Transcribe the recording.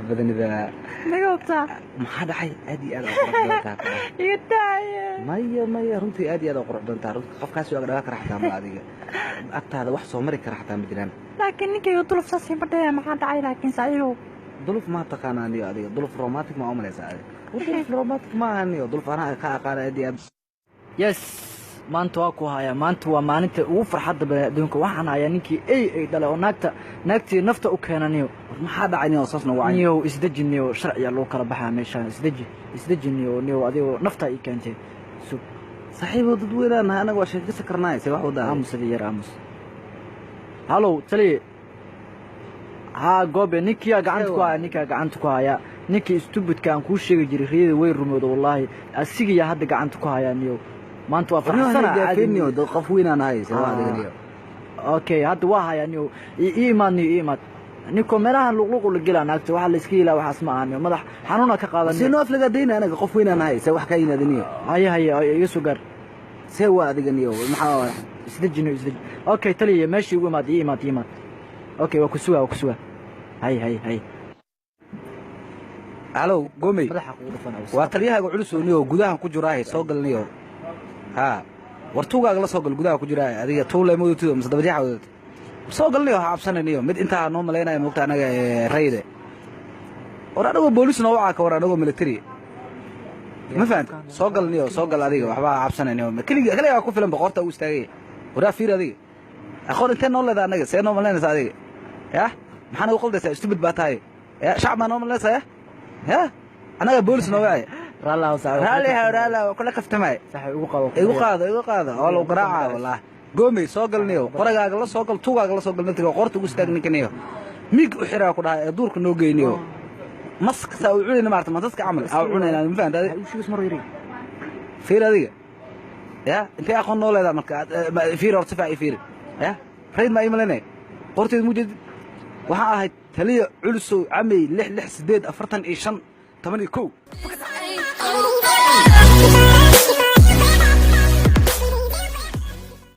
Badanida. Naga hubtaa? Maxaa dhacay? Aad iyo aad aa qurux badan tahay. Iga daaye. Maya, maya, runtii aad iyo aad aa qurux badan tahay. Runtii qofkaasi waa dhawaa kara xataa ma adiga agtaada wax soo mari kara xataa ma jiraan. Laakiin ninkayga duluf saas ima dhaya. Maxaa dhacay laakiin, saaxiibow? Duluf ma taqaanaa niyo adiga? Duluf romantic ma umalaysaa adiga? War, duluf romantic ma aha niyo. Duluf anaa ka aqaana aad iyo aad. Yes, maanta waa ku hayaa. Maanta waa maalinta ugu farxadda badan adduunka. Waxaan hayaa ninkii ey dhalay oo naagta naagtii nafta u keenaniyo. War, maxaa dhacay niyo? Saas nagu cay. Niyow, isdeji niyo. Sharciya lagu kala baxaa meeshaan. Isdeji, isdeji niyo. Niyow, adigoo naftaa ii keentay, sug. Saaxiibo, dad weynaan nahay anaga, waa sheekaysan karnaa. Se wax wadaa? Aamus adi, yar aamus. Halow, taliye. Haa, goobe, ninkiyaa gacanta ku haya, ninkaa gacanta ku haya, ninkii stupidka aan kuu sheegi jiray. Riyada way rumooda, wallaahi. Asigiyaa hadda gacanta ku hayaa niyow. Maanta waa farxsana. Gaafeeniyo, dad qof weynaan nahay. Se waa adiga niyo? Okay, hadda waa hayaa niyow. Ii imaad niyo, ii imaad. Ninkoo meelahan luqluqu la gelaa naagta, waxaa la iska yilaa. Waxaas ma aha niyo, madax xanuuna ka qaadan. See noo aflagaadayna? Anaga qof weynaan nahay. Se wax kaa yimaada niyo? Haye, haye, iga soo gaar. See waa adiga niyo? Maxaa? Isdeji niyo, isdeji. Okay taliya, meeshii igu imaad, ii imaad, ii imaad. Okay, waa ku sugaa, waa ku sugaa. Hay, hay, hay. Halow, gomey. Madaxa kugu dhufan. Waa taliyahaaga culus oo niyo gudahan ku jiraahe. Soo gal niyo. Haa, war, tuugaaga la soo gal. Gudaha ku jiraa. Adiga tuule madatid mise dabajeexa wadatid? Soo gal niyo, ha cabsanay niyo. Mid intaa noo malaynaya moogta anaga rayde. War, anagoo boolis noo wacaa ka war, anagoo military ma fahanta. Soo gal niyo, soo gal adiga. Waxba ha cabsanay niyo. Keliga keligaa ku filan boqorta u istaagay. Waraa, fiir adiga, aqoon intee noo leedaa anaga? See noo malaynaysa adiga? Ya, maxaa nagu qaldaysaa? Stupid baa tahay. Ya, shacab baa noo malaynaysaa? Ya, ya, annaga boolis noo wacay. Raallah saaxiib. Raalli ha, raalli kula kaftamay. Saaxiib, igu qabo. Igu qaado, igu qaado oo lagu garaaca wallaah. Goomey, soo gal niyo. Qoragaaga la soo gal, tuugaaga la soo gal. Naftiga qoorta ugu istaag ninka niyo. Miig u xiraa ku dhahay ee duurka noo geyniyo. Maska saa u cunayna maarta, masaska camal aa u cunayna, ma fahamta adiga? U sheegis mar yiri. Fiir adiga, ya, intee aqoon noo leedahay marka? Fiir horta, si fiican ii fiiri. Ya, rayd maa ii malaynaya? Qorteed mujeed waxaan ahay taliya Culusow Camey, 6 6 8 45 11. Oh.